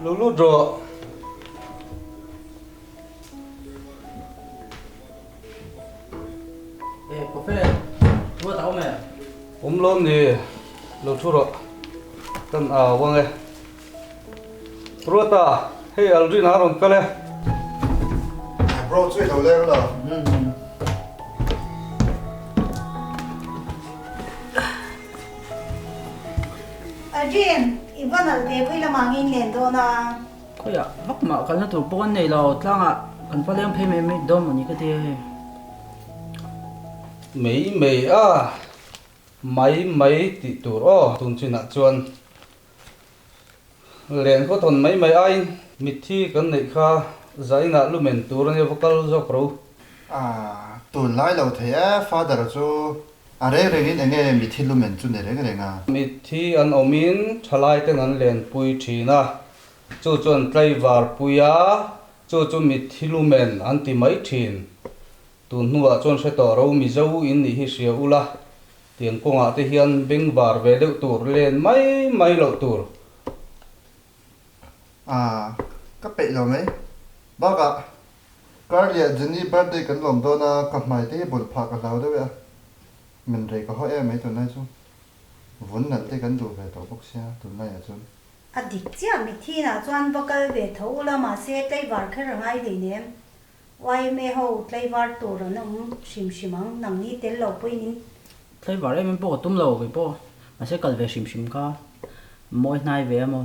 Lo lut rawh. E Profe, ruat a awm em? Awm lawm ni, lo thu rawh. Kan au ang e. Ruata, hei Aldrin a rawn kal e. Bro chu i lo leng lo. Aldrin, i va nalh ve pui lamah ngin len dawn a. Khawiah vak mah kalna tur pawh an nei lo, tlangah kan va leng phei mai mai dawn mawni ka ti hei. Mai mai a, mai mai tih tur aw tun chinah chuan len khaw tawn mai mai aiin mitthi kan neih kha zainah lumen tur ania va kal zawk ro. A tunlai lo thei e father chu A reng rengin enge mithi lumen chu ni reng reng a? Mithi an awmin thalaiten an lenpui thin a, chu chuan tlaivar pui a, chu chu mithi lumen an ti mai thin. Tun hnuah chuan hre tawh ro Mizo in nih hi hria ula, tiang kawngah te hian bengvar ve deuh tur, len mai mai loh tur. A, ka peih lo mai. Bakah, Karliah Jenny birthday kan lawm dawn a, ka hmai te hi bawlh phah ka hlau deuh e a. Min rei ka haw em mai tunlai chu. Vun nalh te kan duh ve tawh bawk sia tunlaiah chuan. A dik chiah mithinah chuan va kal ve tho ula mahse tlaivar kher a ngai hleinem. Yma ho tlaivar tur an awm hrim hrim ang, nangni tel lo pawhin. Tlaivar em em pawh ka tum lo kei pawh, mahse kal ve hrim hrim kha mawi hnai ve a maw.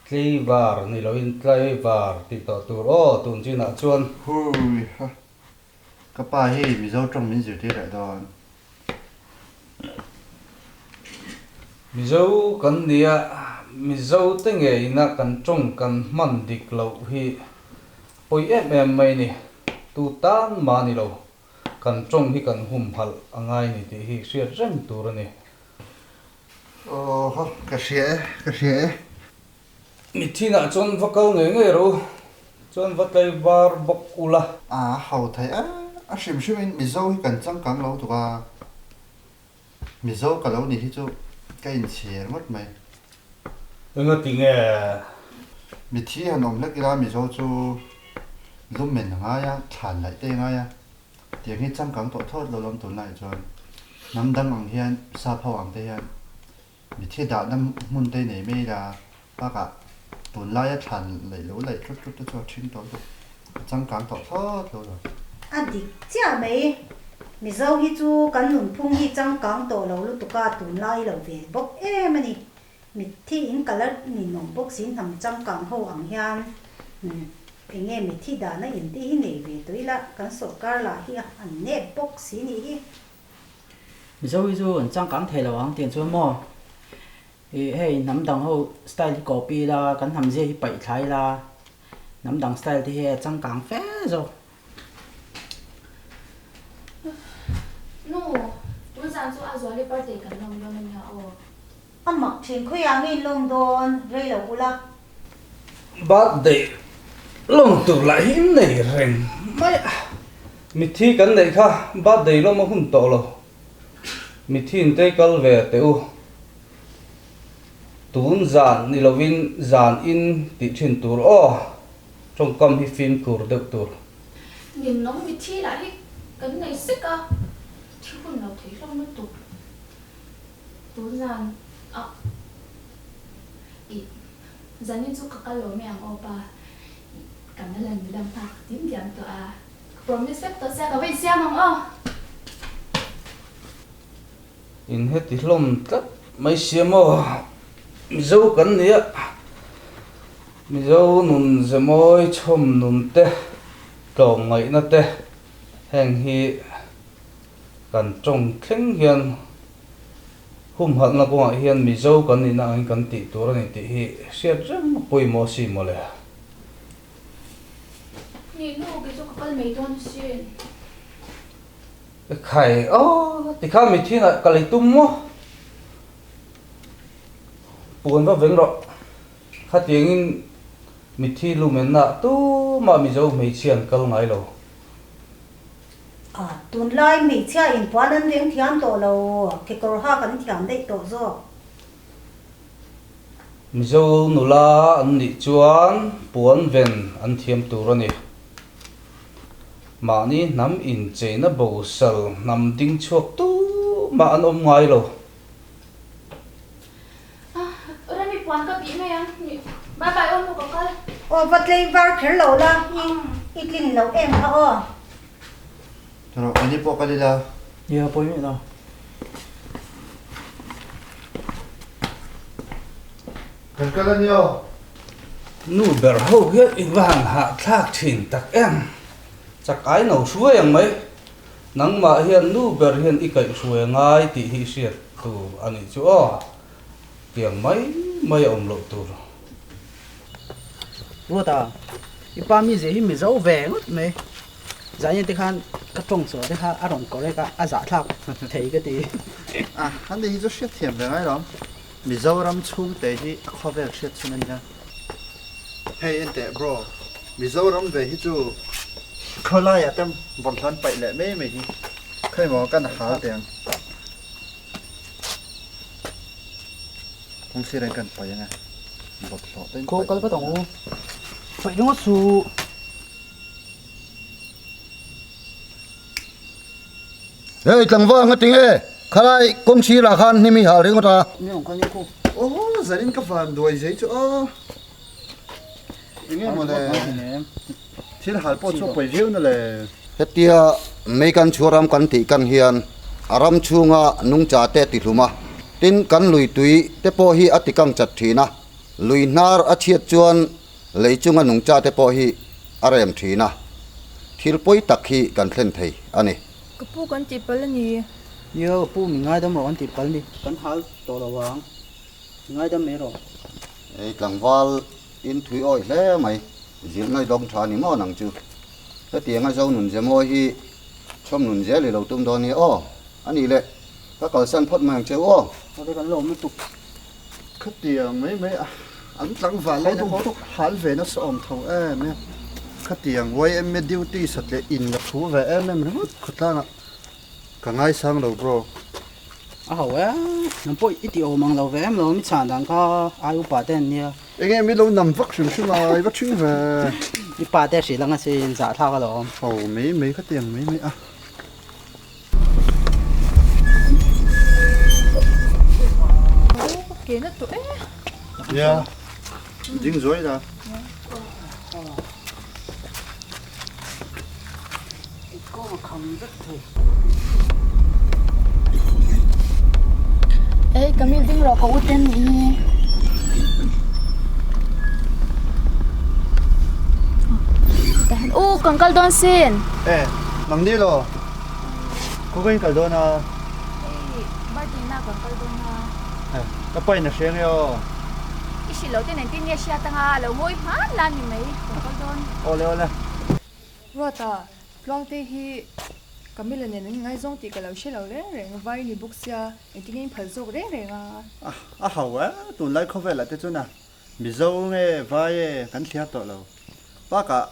Tlaivar ni loin tlaivar tih tawh tur aw tun chinah chuan. Hui ha, ka pa hi Mizo tawng min zirtir leh dawn. Mizo kan nia, Mizo te ngeina kan tawng kan hman dik loh hi pawi em em mai ni, tu tan mah ni lo, kan tawng hi kan humhalh a ngai ni tih hi hriat reng tur a ni. Aw haw, ka hria e, ka hria e. Mithinah chuan va kal ngei ngei ro, chuan va tlei var bawk ula. A hau thei a, a hrim hrimin Mizo hi kan changkang lo tuk a, Mizo ka lo ni hi chu ka inchhir ngawt mai. Engati nge? Mithi han awm hlek ila Mizo chu lumen a ngai a, thlan laih te a ngai a. Tiang hi changkang tawh thawt lo lawm tunlaiah chuan hnam dang ang hian sap ho ang te hian mithi dahna hmun te nei mai ila bakah tunlaia thlan laih lo laih tlut tlut te chu a ṭhing tawh lutuk a changkang tawh thawt lo lo. A dik chiah mai, Mizo hi chu kan nunphung hi changkang tawh lo lutuk a tunlai lo ve bawk em a ni. Mitthi in kal a ninawm bawk si hnam changkang ho ang hian enge mitthi dahna in te hi nei ve tawh ila kan sawrkar lah hi a an nep bawk si nih hi. Mizo hi chu an changkang thei lo ang tiang chuan maw ih hei hnam dang ho style hi copy ila kan hnam zia hi paih thla ila hnam dang style te hi a changkang fe zawk. Nu, tun zan chu a zuali birthday kan lawm dawn ania aw. A mak thin khawiah nge in lawm dawn rei lo ula. Birthday lawm tur lah hi in nei reng mai a, mitthi kan neih kha birthday lawm a hun tawh lo, mitthi in tei kal ve teh u, tun zan ni lovin zan in tih thin tur aw, tawngkam hi fimkhur deuh tur. Ninawm mitthi lah hi kan nei sek a, thi hun lo thei hlawm lutuk. Tun zan a ih zanin chu ka kal lo mai ang aw pa ih ka na lan mi lam nghak dim diam tawh a ka promise vek tawh sia ka va insiam ang aw. In heti hlawm tlat mai sia maw Mizo kan ni a Mizo nun ze mawi chhawm nun te tlawmngaihna te heng hi Kan tawng thleng hian humhalhna kawngah hian Mizo kan nihna angin kan tih tur a ni tih hi hriat reng a pawimawh si mawle. Nih nu kei chu ka kal mai dawn asin. Khai aw tikha mithinah ka lei tum maw? Puan va veng rawh. Khatiangin mithi lumenna tumah Mizo hmeichhia an kal ngai lo. A, tunlai hmeichhia in puan an veng thiam tawh lo, kekawr hak an thiam daih tawh zawk. Mizo nula an nih chuan puan ven an thiam tur a ni. Mahni hnam incheina bosal hnam ding chhuak tumah an awm ngai lo. Remi puan ka bih mai ang. Bye bye aw nu ka kal. Aw va tlei var kher lo la i tlin loh em kha aw. Rawh eng pawh kal ila. Nia pawi miah lo. Kan kal a ni aw. Nu ber ho hian i va han hahthlak thin tak em. Chak ai no hruai ang mai. Nangmah hian nu ber hian i kaihhruai ngai tih hi i hriat tur a nih chu aw. Tiang mai mai a awm loh tur. Ruata, i pa mizia hi Mizo ve ngawt mai. Zanin te khan ka tawng chhuah te kha a rawn correct a, a zahthlak thei ka ti. A, an ni hi chu hriat thiam ve ngai lo. Mizoram chhungte hi a khawvel hriat chhun a nia. Hei enteh bro, Mizoram ve hi chu khawlaiah te bawlhhlawh an paih leh mai mai hi khawimaw kan hal teh ang. Kawng sir in kan paih ang e, bawlhhlawh te in paih. Khaw kal vat ang u, paih ringawt suh. Hei tlangval nga ting e, khalai kawng sirah khan hnim i hal ringawt a. Ni awm kha ni khu. Aw zanin ka van duai zai chu aw. Enge maw le thil hal pawh chu a pawi viau na le. Hetia mei kan chhuah ram kan tih kan hian a ram chhunga nungcha te a ti hlum a, tin kan lui tui te pawh hi a ti kang chat thin a, lui hnar a chhiat chuan Lei chunga nungcha te pawh hi a rem thin a, thil pawi tak hi kan thlen thei a ni. Ka pu kan tih palh a ni. Nia, ka pu min ngaidam rawh kan tih palh a ni. Kan hal tawh lo ang, min ngaidam mai rawh. Hei tlangval in thui awih hle mai, zilh ngaih dawng tha ni maw nang chu. Hetianga zo nun ze mawi hi chhawm nun zel i lo tum dawn nia aw. A nih le, ka kalsan phawt mai ang che u aw. Awle kan lawm lutuk. Khatiang mai mai a, an tlangval lai te pawh hal ve nasa awm tho em e. Khatiang YMA duty satleh in la thu ve em em ringawt khawtlangah ka ngaisang lo bro. A ho e, nang pawh i ti awm ang lo ve em lo, mi chhan dan kha ai upa te an nia. Enge mi lo nam vak hrim hrim a, i va thing ve. I pa te hrilh anga sin zahthlak alawm. Ho mai mai khatiang mai mai a. Nia, ding zuai la. Ê, ka mi ding rawh ka u ten nih hi. U, kan kal dawn sin. Ê, nang ni lo. Khaw ka in kal dawn a. Hei, birthday na kan kal dawn a. Eh, ka pa in a hria nge aw. I hrilh loh te nen tin nge hriat anga a lo ngawi hman la ni mai, kan kal dawn. Awle awle. Ruata, Tluangte hi Camilla nen an ingaizawng tih ka lo hre lo reng reng, vai ni bawk sia, engtin nge in phal zawk reng reng a? A hau e, tunlai khawvelah te chuan a Mizo nge vai e kan thliar tawh lo. Bakah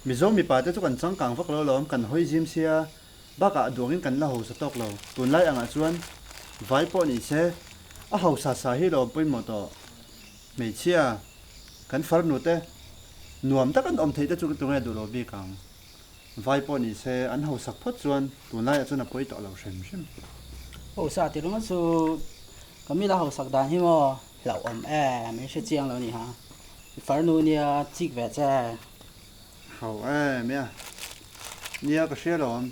Mizo mipa te chu kan changkang vak lo alawm, kan hawi zim sia, bakah duangin kan la hausa tawk lo. Tunlai angah chuan vai pawh ni se, a hausa sa hi lo pawimawh tawh. Hmeichhia, kan farnu te nuam tak an awm theih te chu tunge duh lo bik ang. Vai pawh ni se, an hausak phawt chuan tunlaiah chuan a pawi tawh lo hrim hrim. Hausa tih ringawt chu ka mila hausak dan hi maw hlauhawm em, i hrechiang lo ni ha. I farnu nia chik ve che. Ho em ia. Nia ka hria lo awm.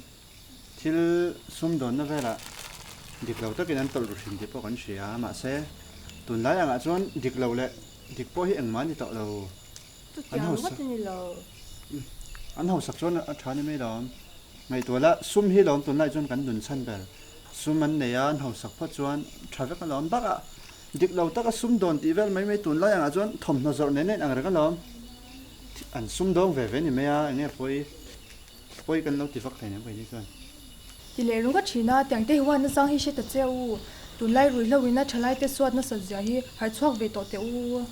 Thil sumdawnna velah dik lo takin an tawlh ru hrim tih pawh kan hria a, mahse tunlai angah chuan dik lo leh dik pawh hi engmah a ni tawh lo. Chutiang ringawt a ni lo. An hausak chuan a tha ni mai lo awm. Ngaihtuah la, sum hi lawm tunlai chuan kan dun chhan ber. Sum an nei a, an hausak phawt chuan tha vek alawm. Bakah Dik lo taka sumdawn tih vel mai mai tunlai angah chuan thawmhnaw zawrh nen nen ang reng alawm. An sumdawng ve ve ni mai a, enge pawi pawi kan lo ti vak thei nem keini chuan. Ti leh ringawt thin a, tiang te hi huan nachang hi hre ta che u. Tunlai ruihhlo ina thalai te suat nasat zia hi harh chhuak ve tawh teh u.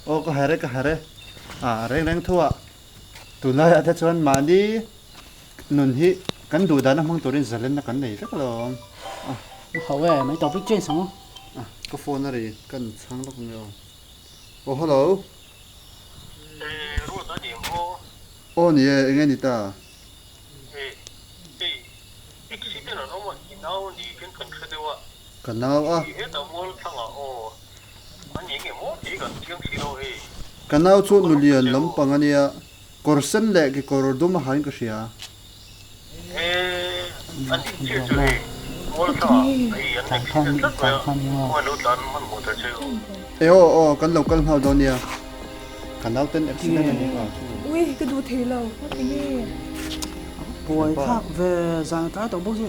Aw ka herh e ka herh e, a reng reng thu ah tunlaiah te chuan mahni Nun hi kan duh dana hmang turin zalenna kan nei vek alawm. Ho e, mai topic change ang. Ah, ka phone a ri, kan chhang lawk ang e aw. Aw hello. Eh, Ruat a ni ang aw. Aw ni e, enge ni ta? Eh, hei, accident an awm a, i nau a ni hian kan hre deuh a. Ka nau a. I hetah mual thlangah aw, a ni enge maw tih kan chiang si lo hei. Ka nau chu nulian lampang a nia, kawr sen leh kekawr dum a hain ka hria. He an in chiah chu hei mual thlangah hei an accident tlat mai a, khawngaih lo tlan hmanhmawh ta che u. E aw aw kan lo kal nghal dawn nia, ka nauten accident a ni nghal chu. Ui ka duh thei lo, ka ti nge. Buai thlak ve zan a tlai tawh bawk si,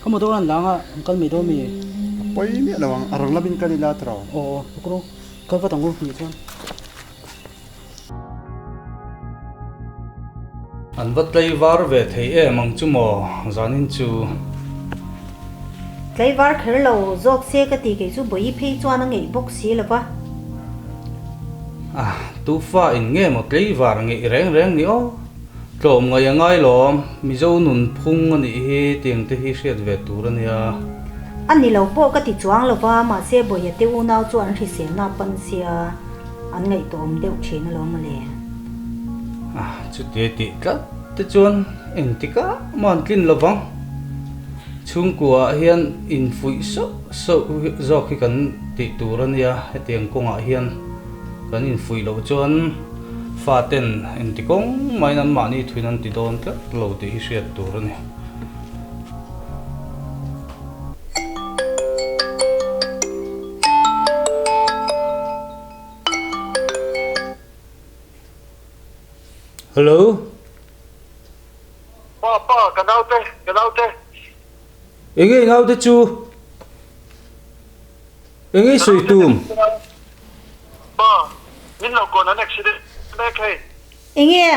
ka motor an lang a, an kal mai dawn mi? A pawi miah lo ang, a rang lam in kal ila tawh. Aw aw, ka rawh, kal vat ang u nih chuan. An va tlaivar ve thei em ang chu maw zanin chu. Tlaivar kher lo zawk se ka ti kei chu bawi phei chuan a ngeih bawk si lo va. Ah, tufa in nge maw tlaivar ngeih reng reng ni aw. Tlawm ngaih a ngai lawm, Mizo nun phung a nih hi tiang te hi hriat ve tur a nia. A ni lo pawh ka ti chuang lo va, mahse bawia te unau chu an hriselna a pan sia. An ngaihtuahawm deuh thin alawm mawle. Ah, chuti tih tlat te chuan engtikah mah an tlin lovang. Chhungkua ah hian infuih sauh sauh zawk hi kan tih tur a nia, hetiang kawngah hian kan infuih loh chuan faten engti kawng mahin anmahni thuin an ti dawn tlat lo tih hi hriat tur a ni. Hello. Pa pa ka naute ka naute. Enge i naute chu? Enge i sawi tum? Pa min lo kawn an accident mek hei. Enge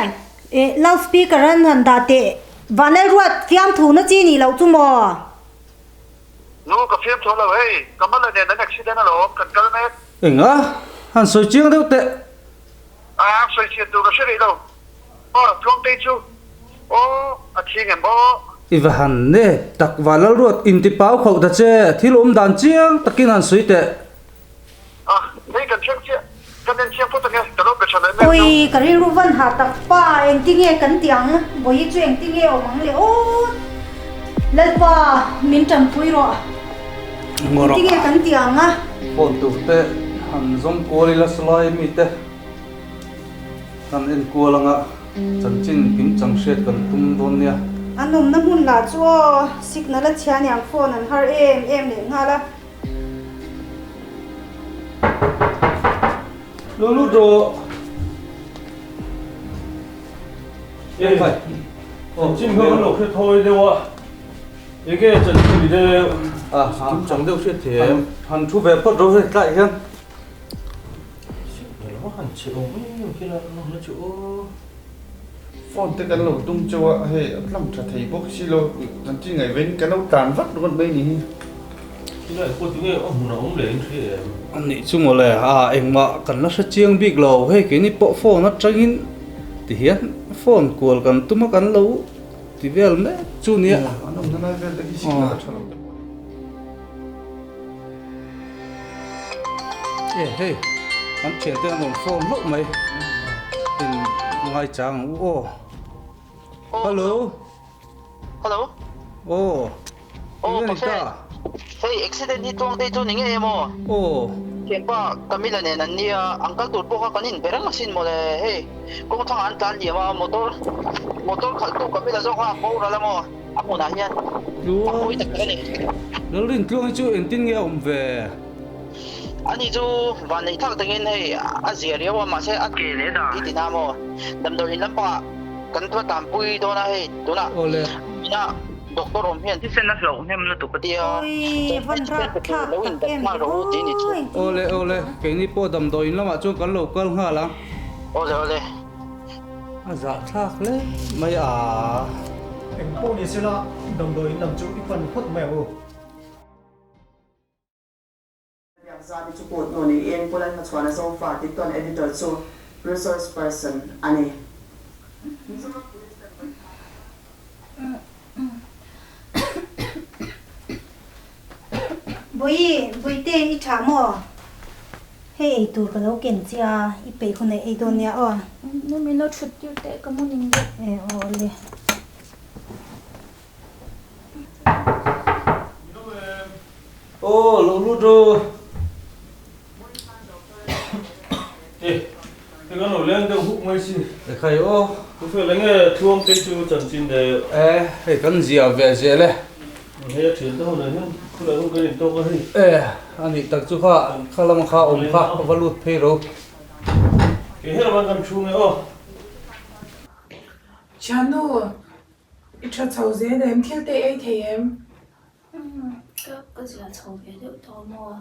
loud speaker an han dah teh Vanel ruat fiamthu na chi nih loh chu maw? Nu ka fiam tho lo hei, Kamala nen an accident alawm, kan kal mek. Enga? Han sawi chiang deuh teh. A sawi chian tur ka hre rih lo. Aw Tluangtei chu aw a thi ngem aw. I va han ne tak va Lalruat inti pau khauh ta che, thil awm dan chiang takin han sawi teh. A, hei kan thleng chiah, kan en chiang phawt ange, ka lo be tha leh mek chu. Ui, ka rilru van hah tak pa, engtinge kan ti ang, Bawihi chu engtinge awm ang le aw. Lalpa, min tanpui rawh, engtinge kan ti ang a. Phone tur te han zawng kual ila salai mi te kan en kual anga chanchin kimchang hriat kan tum dawn nia. An awmna hmun lah chu aw, signal a chhia niang phone an har em em leh nghal a. Lo lut rawh. Ê, chanchin kha kan lo hre thawi deuh a, enge chanchin deuh kim chang deuh hriat thei em? Han thu ve phawt rawh hei tlaiah hian. Lo han che awm em khi la lo na chu aw. Phone te kan lo tum chauh a, hei a tlang tha thei bawk si lo, chanchin ngaihvein kan lo tlan vat ringawt mai ni hi. Tunah pawh tunge a hmun a awm leh in hria em? A nih chu mawle, a engmah kan la hre chiang bik lo, hei keini pawh phone atangin ti hian phone kual kan tum a kan lo ti vel mek chu nia. An awmna lai vel te khi signal a tha lo. E hei kan thian te an rawn phone hlauh mai in ngai chang ang u aw hello hello aw aw pastor hei accident hi tuang te chu ni ngei em aw aw thianpa Camila nen an nia an kal tur pawh kha kan in be reng asin mawle hei kawng thangah an tlan liam a motor motor khalh tu Camila zawk kha a boral a maw a hmunah hian a pawi tak tak a ni. Lalrin tluang hi chu engtin nge a awm ve? Ani chu van neih thak takin hei a zia riau a mahse a ke leh dan i ti na maw? Damdawi in lampangah kan va tanpui dawn a hei tunah inah doctor awm hian thisen a hlauh hnem lutuk a tia Ui van rat thlak lo tak indat em nghal ve rawh u tih ni chu. awi. Awle awle keini pawh damdawi in lamah chuan kan lo kal nghal ang. Awle awle. A zahthlak hle mai a. Eng pawh ni sela damdawi in lam chu i pan phawt mai ang u. Biakzami chu kut hnu niin Pu Lalhmachhuana Zofa Tikton Editor chu Resource Person a ni. Mizoram Police ten vawi khat an. Bawihi, Bawihte i tha maw? Hei ei tur ka lo ken che a, i peih hun ah ei dawn nia aw. Nu min lo thut tir teh ka mu ning deuh. E aw le. Aw lo lut ru. E, hei kan lo leng deuh huk mai si. E khai aw. Ku fel enge thuang te chu chanchin deuh. E, hei kan zia ve zel e. Hei a thian te ho nen hian khulai hun kan intawk a hei. E, a nih tak chu kha, kha lama kha awm kha va lut phei ro. Kei her man kan thu nge aw. Thiannu, i tha chho zel em? Thil te ei thei em? Umm, ka ka zia chho ve deuh tawh maw?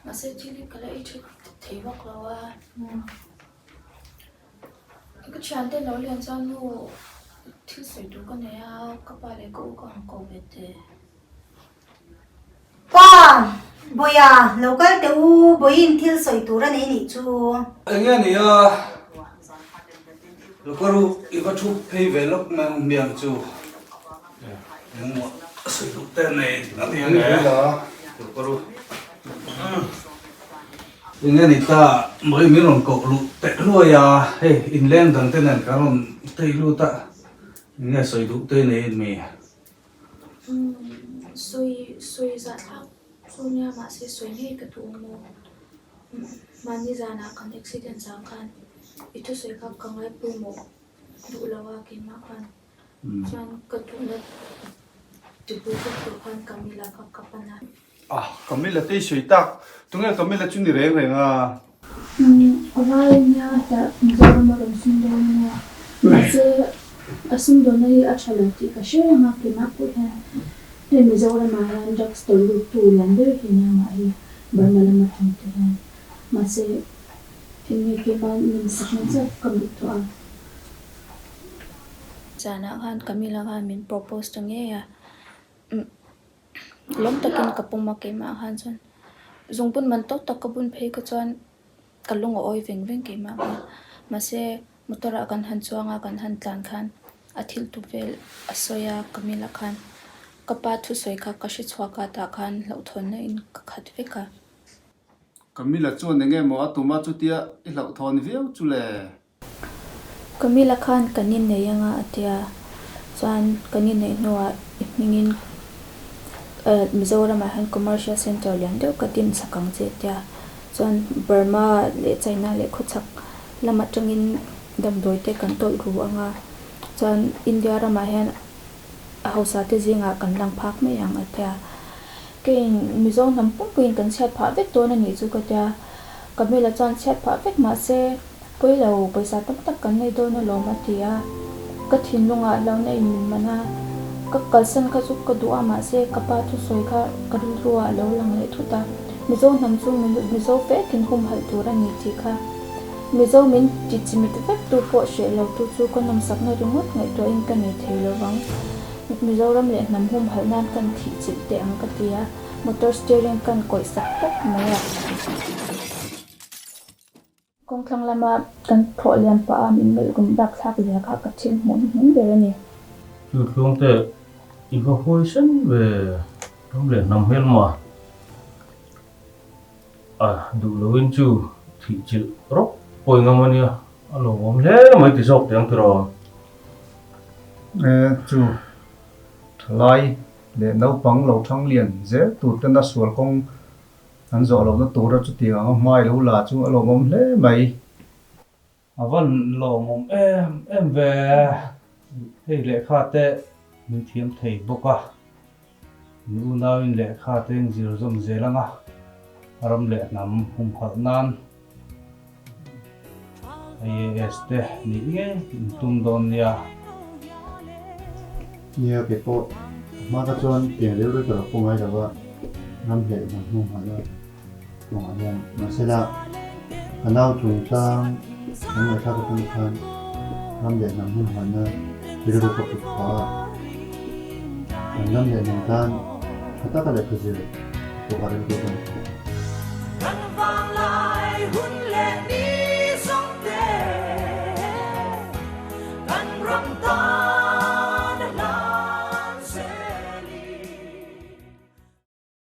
Mahse thil hi ka la ei tha thei vak lo a. Ka thiante lo lian chuan nu thil sawi tur ka nei a, ka pa leh ka u ka han ko ve teh. Pa! Bawiha, lo kal teh u, Bawihin thil sawi tur a nei nih chu. Enge a nia, lo ka ru i va thup phei ve lawk mai ang hmiang chu. Engmaw sawi duh te nei a ni ang e, lo ka ru. Enge ni ta, Bawihi min rawn koh luh teh hluai a, hei inleng dang te nen kan rawn tei lut a, enge sawi duh te nei a ni. Umm sawi sawi zahthlak chu nia mahse sawi ngei ka duh maw? Mahni zanah kan accident zang khan i thusawi kha ka ngai pawimawh duh lo a keimah khan chuan ka duhna tihpui vek tur khan Camilla kha ka pan a. Ah Camilla te i sawi tak, tunge Camilla chu ni reng reng a? Umm a vai a nia tah Mizoram a rawn sum dawn a nia mahse a sum dawnna hi a tha lo tih ka hre reng a keimah pawh hian hei Mizoram ah hian drugs tawlh lut tu lian ber hi nia mah hi Burma lama tang te hian mahse eng nge keimah nawmsakna chauh ka ngaihtuah a. Zanah khan Camilla khan min propose ta ngei a umm. Lawm takin ka pawm a keimah khan chuan zungbun man tawk tak ka bun phei kha chuan ka lung a awi veng veng keimah kha mahse motor ah kan han chuang a kan han tlan khan a thil tu vel a sawi a ka mil ah khan ka pa thusawi kha ka hre chhuak a tah khan hlauhthawnna in ka khat vek a. Camilla chuan enge maw a tum a chutia i hlauhthawn viau chu le? Camilla khan kan innei anga a tia, chuan kan inneih hnuah i hmingin Mizoramah hian commercial centre lian deuh ka din chak ang che a tia, chuan Burma leh China leh khawchhak lam atangin damdawi te kan tawlh ru anga, chuan India ramah hian a hausa te zingah kan lang phak mai ang a tia. Keiin Mizo hnam pumpuiin kan chhiat phah vek dawn a nih chu ka tia, Camilla chuan chhiat phah vek mahse pawi lo pawisa tam tak kan nei dawn alawm a ti a, ka thinlungah hlauhna in min man a, ka kalsan kha chu ka duh a mahse ka pa thusawi kha ka rilru ah a lo lang leh thut a, Mizo hnam chu Mizo vekin humhalh tur a ni tih kha Mizo min ti chimit vek tu pawh hreh lo tu chu ka nawmsakna ringawt ngaihtuahin ka nei thei lo vang. Mizoram leh hnam humhalh nan kan thih chilh teh ang ka ti a, motor steering kan kawih sak tawp mai a. Kawngthlang lama kan thlawh liam pah a min melh rum bak thlak zia kha ka thil hmuh hnuhnung ber a ni. Chu tluang te i va huai sen ve ram leh hnam hmelma a duh loin chu thih chilh rawp pawi ngam a nia a lawmawm hle mai ti zawk teh ang tiraw. E chu thalai leh naupang lo thang lian zel tur tena sual kawng An zawh lohna tura chutiang anga hmai lo la chu a lawmawm hle mai. A van lawmawm em em ve. Hei lehkha te min thiam thei bawk a, min unauin lehkha te in zir zawm zel anga ram leh hnam humhalh nan IAS te nih ngei in tum dawn nia. Nia kei pawh hma ka chuan pian reu reu ka lo pawh ngai lo va, ram hleh hnam hnu hmalh a kawngah hian mahsela ka nau chungchang kan ngaihthlak atang khan ram leh hnam hnu hmalhna rilru ka put phah a, kan ram leh hnam tan tha taka lehkha zir pawh a rilru ka ni.